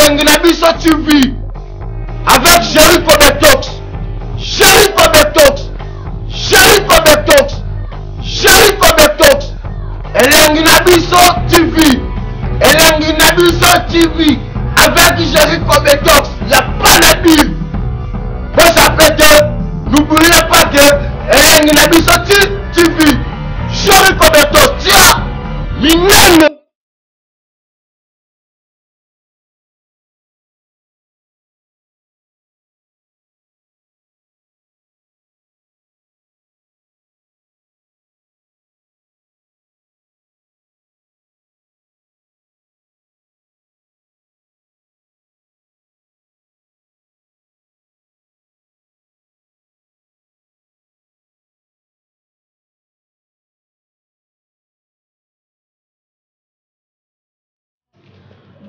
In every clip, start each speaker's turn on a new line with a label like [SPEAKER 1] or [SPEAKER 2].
[SPEAKER 1] Elengi na biso TV avec Jerry Kobetox, Jerry Kobetox, Jerry Kobetox, Jerry Kobetox. Elengi na biso TV, Elengi na biso TV avec Jerry Kobetox, ya pas na dire. Bozape te, n'oubliez pas que Elengi na biso TV, Jerry Kobetox, tia minene.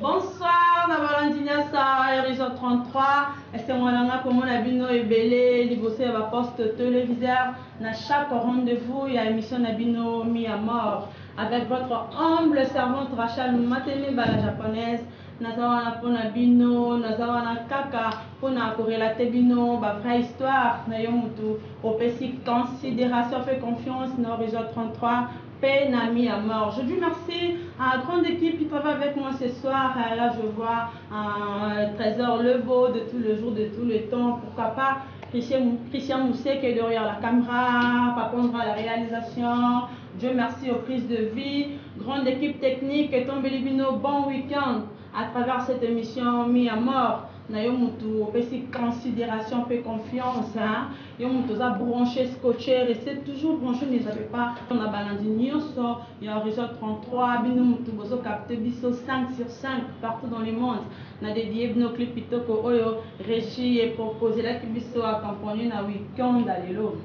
[SPEAKER 2] Bonsoir na balandi nyasa Horizon 33 esengo na nga komona bino ebele liboso ya ba poste téléviseur na chaque rendez-vous ya émission na bino mi à mort avec votre humble servante Rachel Matemeba la japonaise naza wana mpona bino naza wana kaka mpona korelate bino ba vraie histoire na yo mutu opesi considération mpe confiance na Horizon 33 Peine amie à mort. Je dis merci à la grande équipe qui travaille avec moi ce soir. Là, je vois un Trésor Lebeau de tous les jours, de tous les temps. Pourquoi pas Christian, Christian Mousset qui est derrière la caméra, Papondra à la réalisation. Dieu merci aux prises de vie. Grande équipe technique et Tombelibino, bon week-end à travers cette émission Mi à mort. Na yo mutu opesi considération pe confiance hein? Yo mutu oza branché scotché restez toujours branché ne zappez pas na balandi nyonso ya Horizon 33 bino mutu bozo capter biso 5 sur 5 partout dans le monde na dédié bino clip kitoko oyo régie e proposelaki biso accompagné na week-end ya lelo.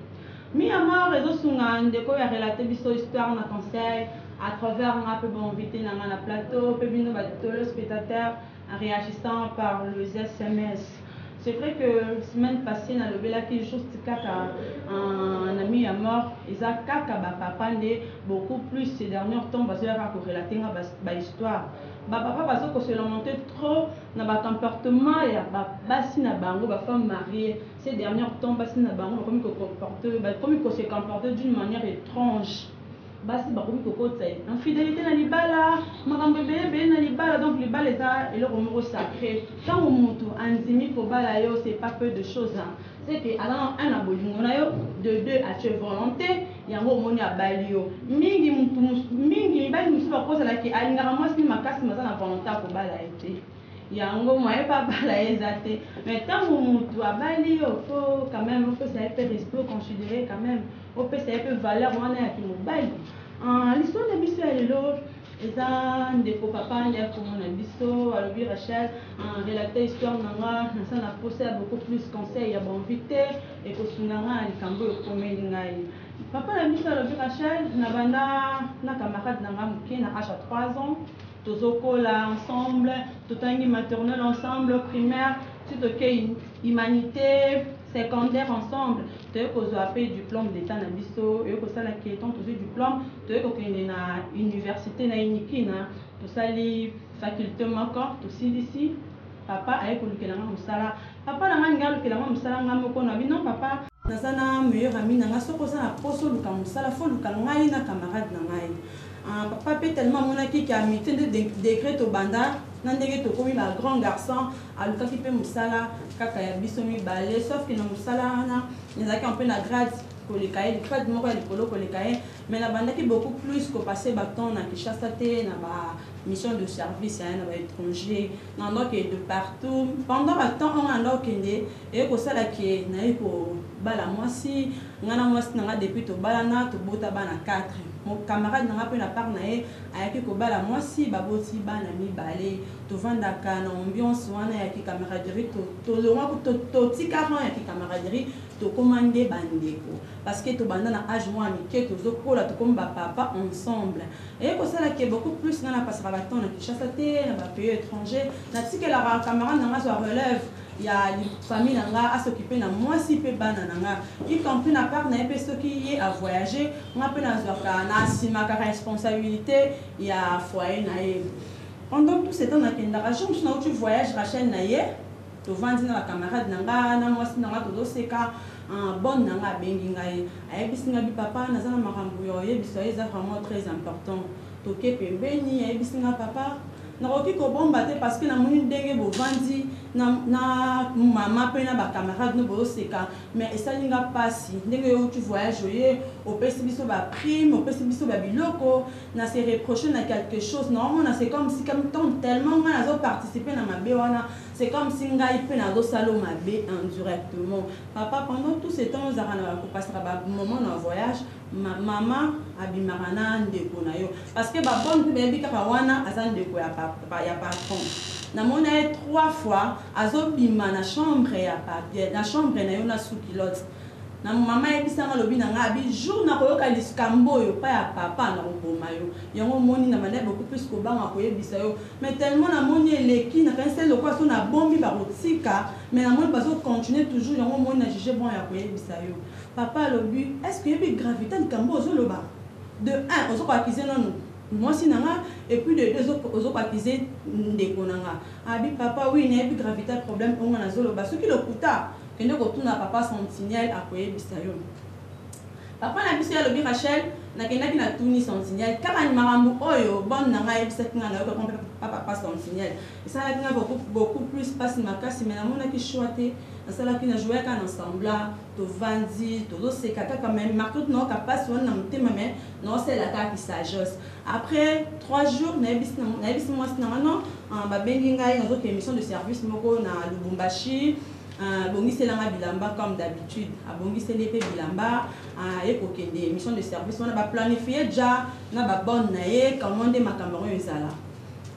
[SPEAKER 2] Mi Amor ezosunga ndeko oyo arelate biso histoire na conseil à travers nga mpe ba invité na nga na plateau mpe bino ba téléspectateurs réagissant par les SMS. C'est vrai que semaine passée nalobelaki juste kaka un ami ya mort eza kaka ba papa nde beaucoup plus ces derniers temps bazoyaka korelate nga ba histoire ba papa bazo ko se lamenter trop na ba comportement ya ba basi na bango ba femmes mariées ces derniers temps basi na bango bakomi ko comporter bakomi ko se comporter d'une manière étrange. Basi bakomi kokotisa infidelite na libala, makambo ebele ebele na libala, donc libala eza eloko moko sacre. Tango mutu andimi kobala yo c'est pas peu de choses hein. C'est que aza na un na bolingo na yo, de deux atie volonte, yango omoni abali yo. Mingi mutu mingi mibali mosusu bakozala ke alingaka mwasi ne makasi mais aza na volonte ya kobala ye te. Yango moyen pe abala ye eza te. Mais tango mutu abali yo faut quand meme opesa ye pe respect, o considerer quand meme. Opesa ye pe valeur wana ya kimobali. Ah, lisolo na biso ya lelo eza ndeko papa nde akomona biso alobi Rachel en relate histoire na nga naza na posa ya beaucoup plus conseil ya ba invité ekosunga nga na likambo oyo ekomeli ngai. Papa na biso alobi Rachel na banda na camarade na nga moke na age ya 3 ans tozokola ensemble totangi maternelle ensemble primaire ti tokei humanité secondaire ensemble Toye kozua pe diplome d'etat na biso, eye kosala que tango tozui diplome, toye kokende na universite na Unikin, tosali faculte moko, tosilisi, papa aye kolukela nga mosala. Papa na nga alingi alukela nga mosala nga moko, nalobi non papa, naza na meilleur ami na nga, soki oza na posa oluka mosala, faut oluka ngai na camarade na ngai. Papa pe tellement amonaki que amitie nde degre tobanda na ndenge tokomi ba grands garçons, Alukaki pe musala kaka ya biso mibale sauf que na musala wana nazalaki un peu na grade koleka ye, grade moko ya likolo koleka ye mais nabandaki beaucoup plus ko passer ba temps na Kinshasa te na ba missions de service na ba etrangers nabanda kokende de partout pendant ba temps oyo nga nabanda kokende eye kosala que naye kobala mwasi nga na mwasi na nga depuis tobalana tobota bana 4 camarade na nga pe na part na ye ayaki kobala mwasi baboti bana mibale. Tovandaka na ambiance wana ya ki camaraderie tolongwa kutu totika rang ya ki camaraderie tokoma nde ba ndeko parce que tobanda na age moko ya mike tozokola tokomi ba papa ensemble eye kosala ke beaucoup plus nga na passaka ba temps na Kinshasa te na ba pays etranger natikelaka camarade na nga azwa relève ya famille na nga a s'occuper na mwasi pe bana na nga y compris na part na ye pe soki ye a voyager nga pe nazwaka na assumaka responsabilite ya foyer na ye. Pendant tout ce temps nakendaka, jour mosusu nauti voyage, Rachel, na ye tovandi na bacamarade na nga na mwasi na nga, tozoseka. Bonne na nga abengi ngai, ayebisi ngai bi: "Papa, naza na makambo ya oyebisa yo, eza vraiment très important." Toke pembeni, ayebisi nga: "Papa, nakoki kobomba te parce que namoni ndenge bovandi na mama mpe na bacamarade no, bozoseka, mais esali nga mpasi ndenge outi voyage, oye opesi biso baprime, opesi biso babiloko. Na se reproche na quelque chose, naomona c'est comme si comme tellement ngai nazoparticipe na mabe wana, c'est comme si ngai mpe nazosala mabe indirectement. Papa, pendant tout ce temps ozalaka na kopasaka bamoment na voyage, mama abimaka na ndeko na yo, parce que babonne mpe bayebi kaka wana aza ndeko ya patron. Namoni ye trois fois azobima na chambre ya na chambre na yo na sous-culotte." Na mama ayebisanga, alobi na ngai, abi: "Jour nakoyoka likambo oyo pa ya papa, nakoboma yo." Yango omoni na banda beaucoup plus kobanga koyebisa yo, mais tellement namoni eleki, nakanisi lokola so nabombi bakotika, mais namoni bazocontinue toujours. Yango omoni na juge bon ya koyebisa yo." Papa alobi: "Est ce que oyebi gravité likambo ozoloba? De un, ozokoaccuser nanu mwasi na nga, et puis de deux, ozokoaccuser ndeko na nga." Abi: "Papa, oui, nayebi gravité problème oyo nga nazoloba. Soki lokuta, kende kotuna papa Sentinelle, akoyebisa yo." Papa na biso alobi: "Rachel, nakendaki, natuni Sentinelle kaka makambo oyo bonne na ngai ayebisaki ngai. Nayoka mpe papa Sentinelle, esalaki ngai beaucoup, beaucoup plus mpasi makasi, mais namonaki choix te. Nasalaki, najouer kaka na semblant, tovandi, tozoseka kaka, mais marke naoka mpasi wana na motema, mais naosala kaka kisagesse. Après 3 jours, nayebisi mwasi na nga: non, babengi ngai, nazoka émission de service moko na Lubumbashi, abongiselanga bilamba comme d'habitude." Abongiseli ye mpe bilamba, aye kokende mission de service wana. Baplanifie ja na babonne na ye kamo nde makambo yango ezala.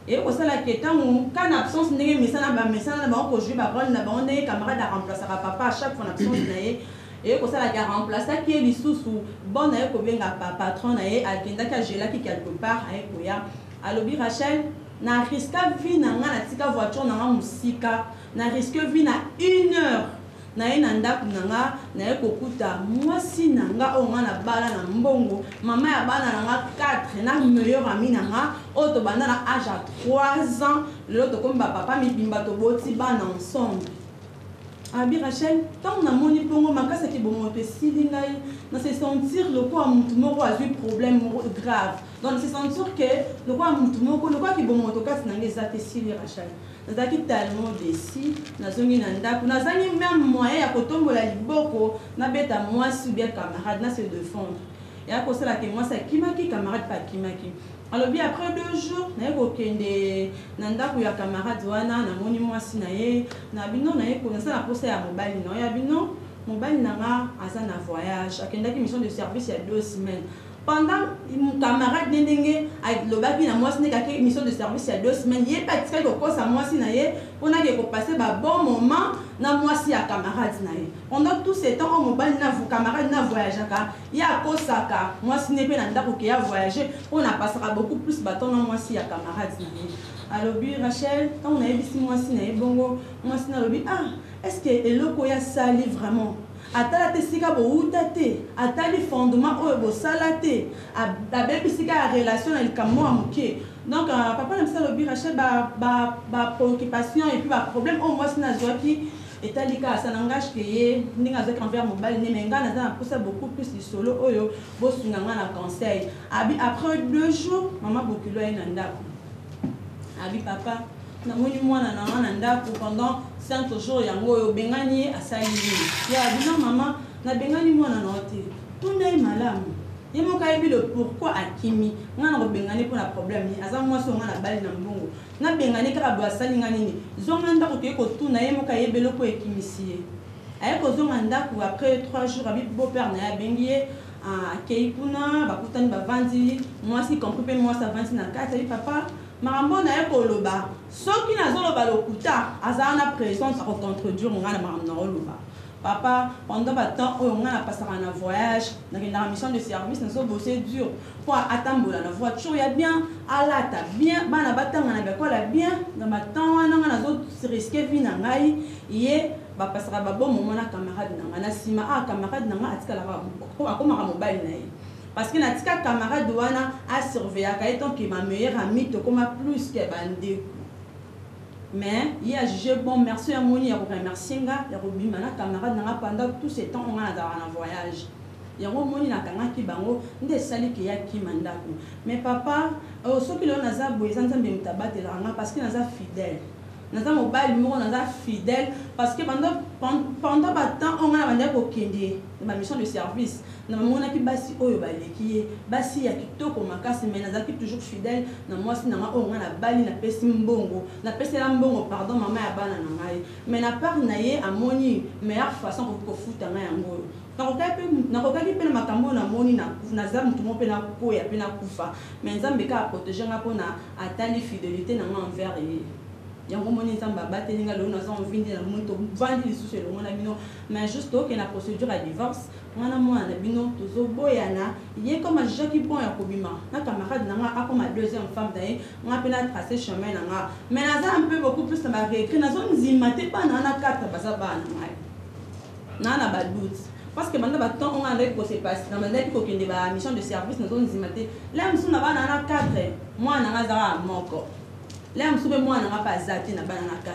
[SPEAKER 2] Eye kosalaka ntango ka na absence, ndenge mesana bamesana na bango kojouer barôle na bango, ndenge camarade aremplaçaka papa à chaque fois na absence na ye. Eye kosalaka aremplaçaki ye lisusu, bonne aye kobenga patron na ye, akendaki, agelaki quelque part, aye koya, alobi: "Rachel, na risquer vie na nga, natika voiture na nga mosika, na risque vie na une heure, naye na ndako na nga, naye kokuta mwasi na nga oyo nga na bala na mbongo, mama ya bana na nga 4, na meilleur ami na nga oyo tobanda na age ya 3 ans, lelo tokomi bapapa mibimba, toboti bana ensemble." Abi: "Rachel, ntango namoni mpongo makasi ake bomoto esili ngai, na se sentir lokola motu moko azwi problème moko grave. Donc na se sentir ke lokola motu moko, lokola kibomoto kati na ngai eza te, esili. Rachel, nazalaki tellement déçu, nazongi na ndako, nazangi même moyen ya kotombola liboko nabeta mwasi ou bien camarade na se défendre." Ya kosalaka mwasi akimaki, camarade mpe akimaki. Alobi: "Après 2 jours, naye kokende na ndako ya camarade wana, namoni mwasi na ye na bino, naye nasala posa ya mobali na oyo ya bino. Mobali na nga aza na voyage, akendaki mission de service ya 2 semaines." Pendant camarade ne ndenge alobaki na mwasi ndenge ake mission de service ya 2 semaines, ye mpe atikali kokosa mwasi na ye mpona ake kopasser babon moment na mwasi ya camarade na ye. Pendant tout ce temps oyo mobali na camarade na voyageaka, ye akosaka mwasi ne mpe na ndako ke ya voyage, mpona apasaka beaucoup plus baton na mwasi ya camarade na ye. Alobi: "Rachel, ntango nayebisi mwasi na ye bongo, mwasi na alobi: 'Ah, est ce que eloko oyo asali vraiment, atala te esika bowuta te, atali fondement oyo bosala te, abebisika ya relation na likambo ya moke?'" Donc papa na biso alobi: "Rachel, bapréoccupation et puis baproblème oyo mwasi nazwaki etali kaka sa langage ke ye ndenge azwaki envers mobali ne, mais ngai naza na mposa beaucoup plus lisolo oyo bosunga ngai na conseil." Abi: "Après 2 jours, mama bokilo aye na ndako, abi: 'Papa, namoni mwana na nga na ndako pendant 5 jours yango oyo, obengani ye, asali nini?' Ye abi: 'Non mama, nabengani mwana na yo te. Tuna ye malamu, ye moko ayebi le pourquoi akimi. Ngai na kobengani mpona problème ye, aza mwasi oyo ngai nabali na mbongo, nabengani kaka boye, asali nga nini? Zonga ndako, toye kotuna ye moko, ayebi eloko ekimisi ye.' Aye kozonga ndako après 3 jours, abi beau-père na ye abengi ye, akei kuna, bakutani, bavandi, mwasi compris mpe mwasi avandi na kati. Abi: 'Papa, makambo na ye koloba, soki nazoloba lokuta, azala na présence, akocontredire ngai na makambo na oloba. Papa, pendant batemps oyo ngai napasaka na voyage, nakendaka mission de service, nazobosser dur mpo atambola na voiture ya bien, alata bien, bana batanga na baekola bien. Na batemps wana ngai nazorisquer vie na ngai, ye bapasaka babon moment na camarade na ngai. Na nsima a camarade na ngai atikalaka, akomaka mobali na ye. Parce que natika camarade wana asurveillaka ye tant que ma meilleure amie, tokoma plus que bandeko. Mais ye ajuge bon, merci, amoni ya koremercier nga ya kobima na camarade na nga pendant tout ce temps nga nazalaka na voyage. Yango omoni nakangaki bango nde esali ke ya kima ndako. Mais papa, soki lelo naza boye, eza Nzambe moto abatelaka nga, parce que naza fidèle. Naza mobali moko naza fidèle, parce que pendant batemps oyo nga na bandaki kokende na bamission de service, na bamonaki basi oyo baleki ye, basi ya kitoko makasi, mais nazalaki toujours fidèle na mwasi na nga oyo nga nabali, napesi mbongo, napesela mbongo, pardon, mama ya bana na ngai. Mais na part na ye, amoni meilleure façon akoki kofuta ngai yango oyo. Nakokaki mpe na makambo oyo namoni, naza motu moko mpe nakoya mpe nakufa, mais Nzambe kaka protege nga mpona atali fidélité na nga envers ye. Yango moni Nzambe abateli nga, lelo naza envie nde namoni tovandi lisusu elongo na bino. Mais juste tokende na procédure ya divorce, nga na mwana na bino tozoboyana. Ye comme ajugaki bon ya kobima na camarade na nga, akoma deuxième femme na ye, nga mpe na trace chemin na nga. Mais naza un peu beaucoup plus na baregret, nazondima te bana wana 4 baza bana na ngai. Naa na badoute, parce que banda batemps oyo nga nandaki kose passe, na bandaki kokende bamission de service, nazondima te. La mosusu na bana wana 4, mwana na nga azaka moko, la mosusu mpe mwana na nga mpe aza te na bana na 4.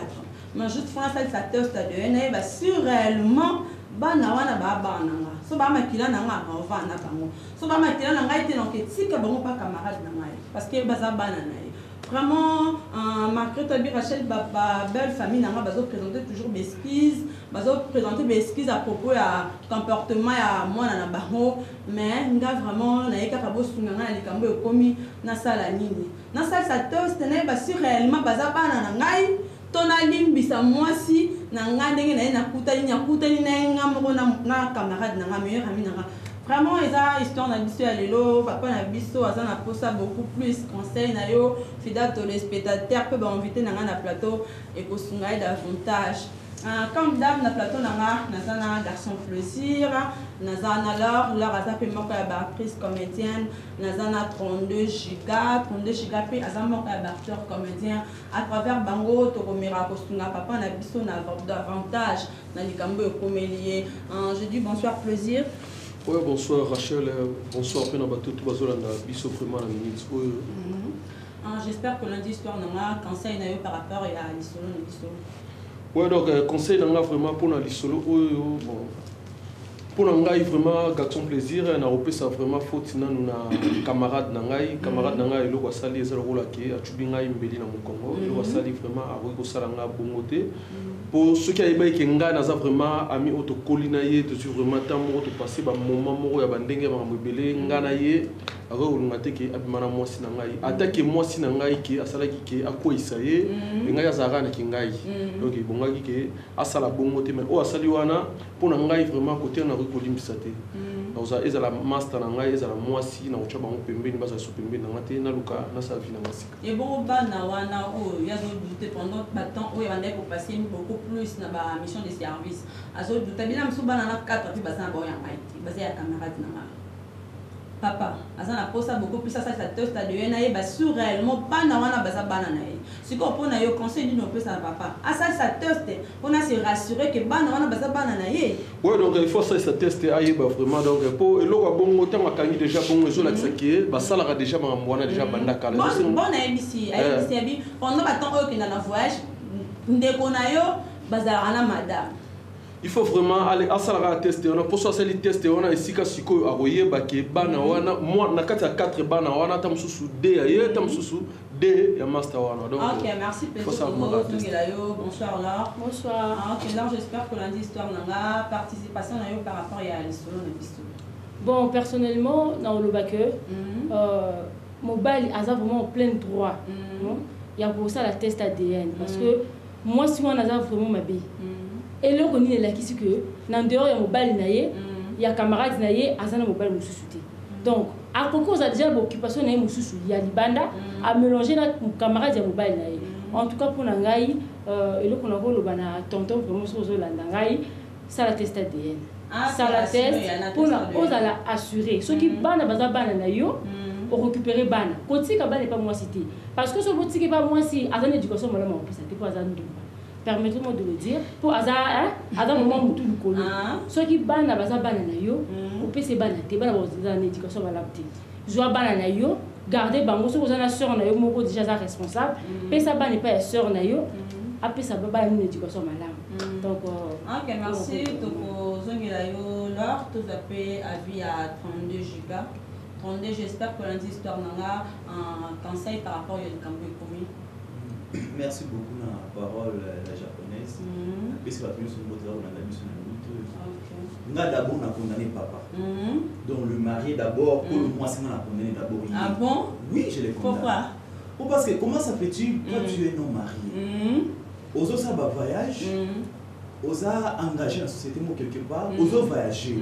[SPEAKER 2] Mais juste faut nasalisa test ADN, nayeba si réellement bana wana baa bana na nga. So baa makila na nga, naovanda na bango. So baa makila na ngai te, donc etika bango mpa camarade na ngai, parce que baza bana na ye. Vraiment, malgré toyebi Rachel, ba belle famille na nga bazoprésenter toujours baexcuse, bazoprésenter baexcuse à propos ya comportement ya mwana na bango. Mais nga vraiment naye kaka bosunga nga na likambo ekomi. Nasala nini? Nasalisa test, nayeba si réellement baza bana na ngai, to nalimbisa mwasi na ngai ndenge na ye nakutani, nakutani na ye nga moko na camarade na nga, meilleur ami na nga. Vraiment eza histoire na biso ya lelo. Papa na biso aza na posa beaucoup plus conseil na yo, fidèle téléspectateur mpe bainvité na ngai na plateau, ekosunga ye davantage. Comme d'hab, na plateau na nga naza na Garçon Plaisir, naza na Lor. Lor aza mpe moko ya baactrice comédienne. Naza na 32 giga, 32 giga mpe aza moko ya baacteur comédien. À travers bango tokomeka kosunga papa na biso na davantage na likambo ekomeli ye. Je dis bonsoir Plaisir.
[SPEAKER 3] Ouais, bonsoir Rachel, bonsoir mpe na bato to bazolanda biso vraiment na minute oyo.
[SPEAKER 2] J'espère que lundi histoire na nga, conseil na yo par rapport ya lisolo na biso.
[SPEAKER 3] Ouais, donc conseil na nga vraiment mpona lisolo oyo, bon, mpona ngai vraiment, Garçon Plaisir, nakopesa vraiment faute nanu na camarade na ngai. Camarade na ngai, eloko asali eza lokola ke acubi ngai mbeli na mokongo. Eloko asali vraiment, akoki kosala nga bongo te, mpo soki ayebaki ke ngai naza vraiment ami oyo tokoli na ye, tozwi vraiment temps moko, topase bamoment moko ya bandenge ya makambo ebele ngai na ye, akoki kolinga te ke abima na mwasi na ngai. Ata ke mwasi na ngai ke asalaki ke akweyisa ye, ngai azalaka na ke ngai, donc ebongaki ke asala bongo te. Mais oyo asali wana, mpo na ngai vraiment, kote nakoki kolimbisa te. Nakozala, ezala master na ngai, ezala mwasi, nakotya bango pembeni, bazala so pembeni na ngai te, naluka nasala vie na ngai sika.
[SPEAKER 2] Ebongo bana wana oyo ye azodouter, pendant batemps oyo bandaki kopase beaucoup plus na bamission de service, azodouter bina mosusu bana na 4 mpe baza na bao ya ngai te, baza ya camarade na ngai. Papa aza na posa beaucoup plus asalisa test ADN, nayeba si réellement bana wana baza bana na ye. Sikoyo mpo na yo, conseil nini opesa na papa? Asalisa test mpona se rassurer ke bana wana baza bana na ye?
[SPEAKER 3] Ouais, donc il faut asalisa test, ayeba vraiment. Donc mpo eloko ya bongo, ntango akangi déjà bongo, ezolakisa ke basalaka déjà makambo wana déjà banda kala.
[SPEAKER 2] Bon, nayebisi, ayebisi yabi pendant batemps oyo okenda na voyage, ndeko na yo bazalaka na madame.
[SPEAKER 3] Il faut vraiment aller asalaka test wana, mpo so asali test wana, esika sikoyo akoyeba ke bana wana mwa na kati ya 4 bana wana, ata mosusu d ya ye, ata mosusu d ya master wana. Donc
[SPEAKER 2] Ok, merci.
[SPEAKER 3] Faut savoir.
[SPEAKER 2] Tozongela yo. Bonsoir Laure.
[SPEAKER 4] Bonsoir.
[SPEAKER 2] Ah, ok Laure, j'espère que lundi histoire na nga, participation na yo par rapport ya lisolo na biso.
[SPEAKER 4] Bon, personnellement, naoloba que mobali aza vraiment en plein droit, non? Ya kosala test ADN, parce que mwasi wana aza vraiment mabe. Eloko nini elakisi ke na dehors ya mobali na ye, ya camarade na ye, aza na mobali mosusu te? Donc akoki kozala déjà na baoccupation na ye mosusu ya libanda, amélange na camarade ya mobali na ye. En tout cas, mpo na ngai, eloko nakoloba na tonton, vraiment, soki ozolanda ngai, sala test ADN.
[SPEAKER 2] Ah,
[SPEAKER 4] sala
[SPEAKER 2] c'est
[SPEAKER 4] test
[SPEAKER 2] rassuré, ya na
[SPEAKER 4] mpona
[SPEAKER 2] test ADN.
[SPEAKER 4] Ozala assuré soki bana baza bana na yo, orécupéré bana. Kotika bana epa mwasi te, parce que soki botika epa mwasi, aza na éducation malamu akopesa te, mpo aza ndumba. Permettez-moi de le dire, mpo aza, hein, aza mama motu likolo. Soki bana baza bana na yo, opesi bana te, bana baza na éducation malamu te. Zwa bana na yo, garde bango. Soki oza na sœur na yo moko déjà aza responsable, pesa bana epai ya sœur na yo, apesa bana nini éducation malamu. Donc
[SPEAKER 2] Ok, merci. Tokozongela yo lor, tozwa mpe avis ya 32 giga 32. J'espère que olandi histoire na nga, conseil par rapport ya likambo ekomi.
[SPEAKER 5] Merci beaucoup na parole, la Japonaise. Napesi bato nyonso mbote kolanda biso na minute oyo. Nga d'abord na condamné papa, donc le marié d'abord, pour le mwasi nga na condamné d'abord ye.
[SPEAKER 2] Ah bon?
[SPEAKER 5] Oui, je l'ai condamné.
[SPEAKER 2] Pourquoi?
[SPEAKER 5] Oh, parce que comment ça fait-tu, toi, tu es non marié, ozosala bavoyage, oza engagé na société mo quelque part, ozo voyager,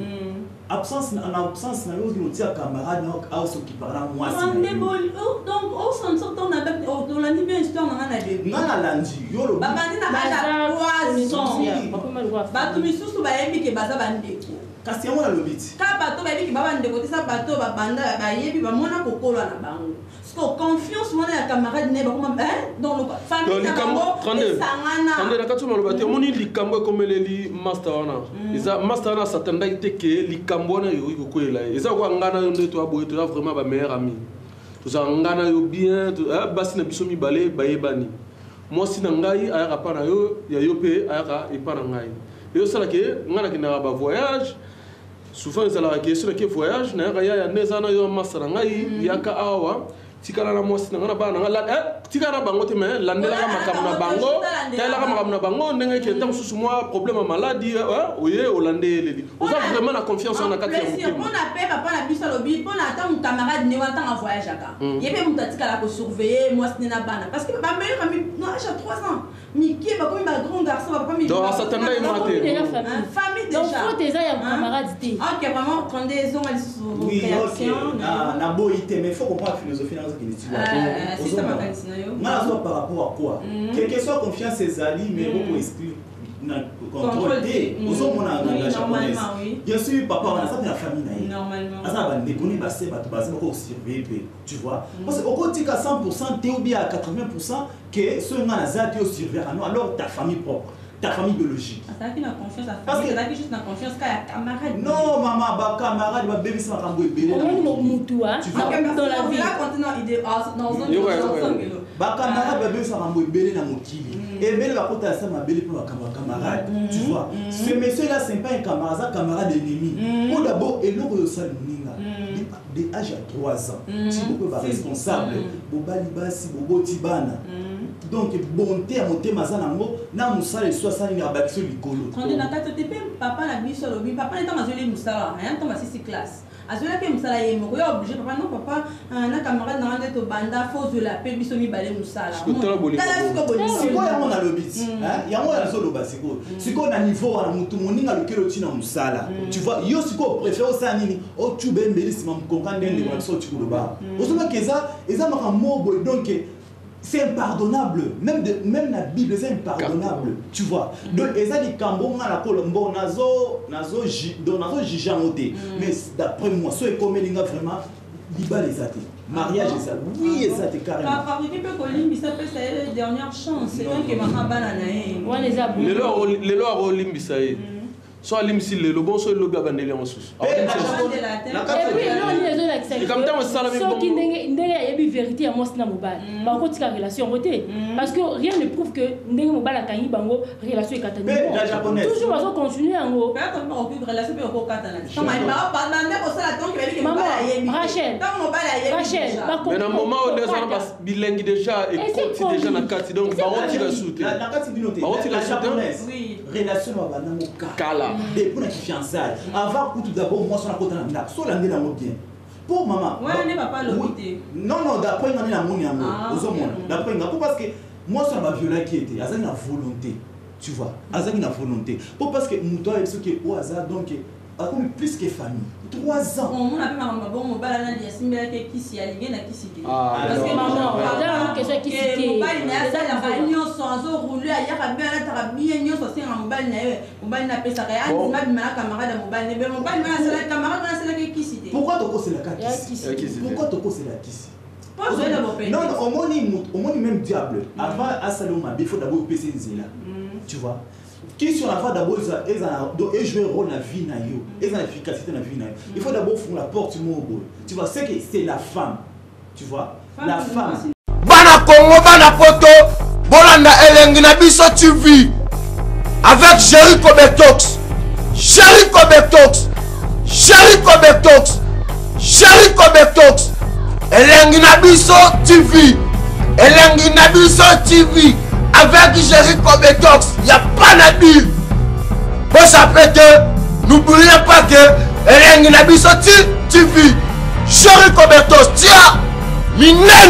[SPEAKER 5] absence na absence na yo, ozoki kotia camarade na aosokipaka na mwasi na
[SPEAKER 2] Nde
[SPEAKER 5] yo.
[SPEAKER 2] Donc osentir ntango olandi bien histoire na nga na début.
[SPEAKER 5] Nga nalandi yo, lobi.
[SPEAKER 2] Babandi na âge ya 3 ans. Bato misusu bayebi ke baza bandeko.
[SPEAKER 5] Kasi yango nalobi ti.
[SPEAKER 2] Ka bato bayebi ke ba bandeko te, sa bato babanda bayebi, bamona kokola na bango. Siko confiance wana ya camarade ne bakoma, donc famille na
[SPEAKER 3] likambo
[SPEAKER 2] bango esangana.
[SPEAKER 3] 32 na kati oyo maloba te. Omoni likambo ekomeleli master wana, eza master wana asatandaki te ke likambo wana ekoki kokweyela ye. Eza koka nga na yo nde toya boye, toza vraiment bameilleur ami, tozala nga na yo bien, basi na biso mibale bayebani. Mwasi na ngai ayaka pa na yo, ya yo mpe ayaka epa na ngai. Eyosalaka ngai nakendaka bavoyage souvent, ezalaka ke soki nake voyage, nayaka yaya nde eza na yo, masa na ngai, yaka awa, tikala na mwasi na ngai na bana na ngai, tikala na bango te, mais landelaka makambo na bango, talelaka makambo na bango ndenge eke. Ntango mosusu mwa problème ya maladi, oye olande eleli, oza vraiment na confiance wana na kati ya motema.
[SPEAKER 2] Mpona mpe papa na biso alobi, mpona ata camarade nde wana ntango avoyageaka, ye mpe moto atikala kosurveille mwasi nde na bana, parce que bameilleur ami na âge ya 3 ans, mike bakomi ba grand garçon, bapapa.
[SPEAKER 3] Donc asatanda ye mwana te.
[SPEAKER 2] Famille.
[SPEAKER 4] Donc
[SPEAKER 2] déjà
[SPEAKER 4] faute eza ya camarade te.
[SPEAKER 2] Ok, vraiment 32, ezonga lisusu.
[SPEAKER 5] Oui, ok.
[SPEAKER 2] Réaction.
[SPEAKER 5] Naboyi te, mais il faut comprendre la philosophie na ozokende ti.
[SPEAKER 2] Sisa makanisi na yo.
[SPEAKER 5] Nga nazwa par rapport à quoi? Quelque soit confiance ezali, mais boko exclure na contrôle
[SPEAKER 2] Contrôle
[SPEAKER 5] te.
[SPEAKER 2] te.
[SPEAKER 5] Ozomona
[SPEAKER 2] Oui,
[SPEAKER 5] na Japonaise.
[SPEAKER 2] normalement, oui.
[SPEAKER 5] Bien sûr, papa wana aza mpe na famille na ye.
[SPEAKER 2] Normalement.
[SPEAKER 5] Aza na bandeko ne base, bato baza bako surveiller mpe, tu vois, parce que okotika 100 te ou bien à 80 que soki nga naza te, osurveillaka non, alors ta famille propre, ta famille biologique.
[SPEAKER 2] Azalaki na confiance ya
[SPEAKER 5] Parce
[SPEAKER 2] famille,
[SPEAKER 5] que-
[SPEAKER 2] azalaki juste na confiance ka ya camarade.
[SPEAKER 5] Non mama, bacamarade babebisa makambo ebele na
[SPEAKER 4] Omoni
[SPEAKER 5] mokili.
[SPEAKER 4] mutu a
[SPEAKER 5] Tu vois?
[SPEAKER 2] Ok, merci.
[SPEAKER 4] dans la
[SPEAKER 2] On
[SPEAKER 4] vie.
[SPEAKER 2] verra continuer idée. Ah, dans un
[SPEAKER 3] Yo, ouais, ouais.
[SPEAKER 5] Bacamarade babebisa makambo ebele na mokili, ebele bakota ya sa mabele mpo makambo ya camarade, tu vois. Ce monsieur là, c'est pas un camarade, aza camarade ennemi. Po d'abord eloko oyo osali moninga de âge ya 3 ans, ti bokoyo baresponsable, bobali basi, boboti bana, donc bonté ya motema aza nango na mosala esu asali abakisi likolo.
[SPEAKER 2] 32 na kati te mpe papa na biso alobi, papa na ntango azweli mosala aya, ntango asisi classe, azwelaki mosala ye moko, yo oblige papa non, papa, na camarade na nga nde tobanda, fo ozwela mpe biso mibale mosala.
[SPEAKER 3] Sikoyo tala bolingo.
[SPEAKER 2] Tala sikoyo bolingo.
[SPEAKER 5] Sikoyo yango nalobi ti, hein, yango nazoloba sikoyo. Sikoyo na niveau wana, motu moninga alokeli oti na mosala, tu vois, yo sikoyo préfère osala nini? Otuba embeli nsima mokonka nde ndeko na biso oti koloba, ozolobaki eza makambo moko boye. Donc c'est impardonnable, même na Bible c'est impardonnable, tu vois. Donc eza likambo nga na kolo bon, donc nazo juge yango te, mais d'après moi, so ekomeli nga vraiment, libala eza te, mariage eza, oui, eza te carrément.
[SPEAKER 2] Akoki mpe kolimbisa, pesa ye dernière chance.
[SPEAKER 5] Non,
[SPEAKER 2] donc
[SPEAKER 5] non.
[SPEAKER 2] mama bana na ye.
[SPEAKER 4] Wana eza bon.
[SPEAKER 3] Lelo akolimbisa ye, so alimbisi lelo, bon, so elobi abandeli yango susu.
[SPEAKER 5] Eh,
[SPEAKER 3] Aolimbisa
[SPEAKER 5] na
[SPEAKER 3] susu.
[SPEAKER 5] Japon- na
[SPEAKER 4] Et
[SPEAKER 5] kati
[SPEAKER 4] puis eloko nini ezolakisa
[SPEAKER 3] Likambo ntango esalami
[SPEAKER 4] soki
[SPEAKER 3] bongo.
[SPEAKER 4] ndenge ayebi vérité ya mwasi na mobali, bakotika relation yango te, parce que rien ne prouve que ndenge mobali akangi bango, relation ekatani.
[SPEAKER 5] Mpe la Japonaise.
[SPEAKER 4] Toujours bazocontinue yango.
[SPEAKER 2] Peut-être bakoki relation mpe okokatana ntango bande kosala, donc bayebi ke
[SPEAKER 4] Maman,
[SPEAKER 2] mobali ayebi te.
[SPEAKER 4] Rachel.
[SPEAKER 2] Ntango mobali ayebi
[SPEAKER 4] Rachel,
[SPEAKER 2] déjà.
[SPEAKER 3] Mais na moment oyo nde eza na bilengi déjà ekoti déjà na kati, donc bakotika su te.
[SPEAKER 5] Na kati bino te.
[SPEAKER 3] Bakotika
[SPEAKER 5] La
[SPEAKER 3] su te.
[SPEAKER 5] Japonaise,
[SPEAKER 2] Oui.
[SPEAKER 5] relation na babandango
[SPEAKER 3] kala.
[SPEAKER 5] Depuis na fiançaille, avant kutu d'abord mwasi wana akota na ndako, so olandi yango bien po mama.
[SPEAKER 2] Wana nde papa alobi
[SPEAKER 5] Oui.
[SPEAKER 2] te.
[SPEAKER 5] Non, d'après nga nde namoni yango.
[SPEAKER 2] Ah, ok.
[SPEAKER 5] Ozomona, d'après nga, po parce que mwasi wana baviolaki ete azalaki na volonté, tu vois, azalaki na volonté, po parce que moto ayebi soki oyo aza, donc akomi plus que famille, 3 ans.
[SPEAKER 2] Omona mpe makambo bongo, mobali anali asimbelaki kisi, alingi na kisi te.
[SPEAKER 3] Ah,
[SPEAKER 2] Parce que
[SPEAKER 3] non.
[SPEAKER 4] Maman,
[SPEAKER 2] papa,
[SPEAKER 4] eza yango question ya kisi
[SPEAKER 2] ke
[SPEAKER 4] te.
[SPEAKER 2] mobali na ye
[SPEAKER 4] Eza
[SPEAKER 2] asalaka
[SPEAKER 4] bizoba.
[SPEAKER 2] nyonso, azoroule, ayaka bien, alataka bien nyonso, asengaka mobali na ye, mobali na apesaka ye.
[SPEAKER 3] Bon.
[SPEAKER 2] Andima bima na camarade ya mobali ne be mobali wana asalaki, camarade wana asalaki kisi te.
[SPEAKER 5] Pourquoi tokoselaka
[SPEAKER 4] Ya
[SPEAKER 5] kisi?
[SPEAKER 4] kisi.
[SPEAKER 3] Ya kisi te.
[SPEAKER 5] Pourquoi tokosela kisi?
[SPEAKER 2] Po ozwela bopene.
[SPEAKER 5] Non, omoni omoni même diable, avant asala yo mabe, faut d'abord opesa nzela. Tu vois, kisi wana fa d'abord eza donc ejouer rôle na vie na yo, eza na efficacité na vie na yo, il faut d'abord ofungola porte moko boye. Tu vois, c'est que c'est la femme, tu vois, la femme.
[SPEAKER 1] Bana Congo, bana poto, bolanda Elengi na biso TV avec Jericho Betox, Jericho Betox, Jericho Betox, Jericho Betox. Elengi na biso TV, Elengi na biso TV avec Jericho Betox, y a pas na dire. Bosape te, n'oubliez pas que Elengi na biso TV, Jericho Betox, tia minene.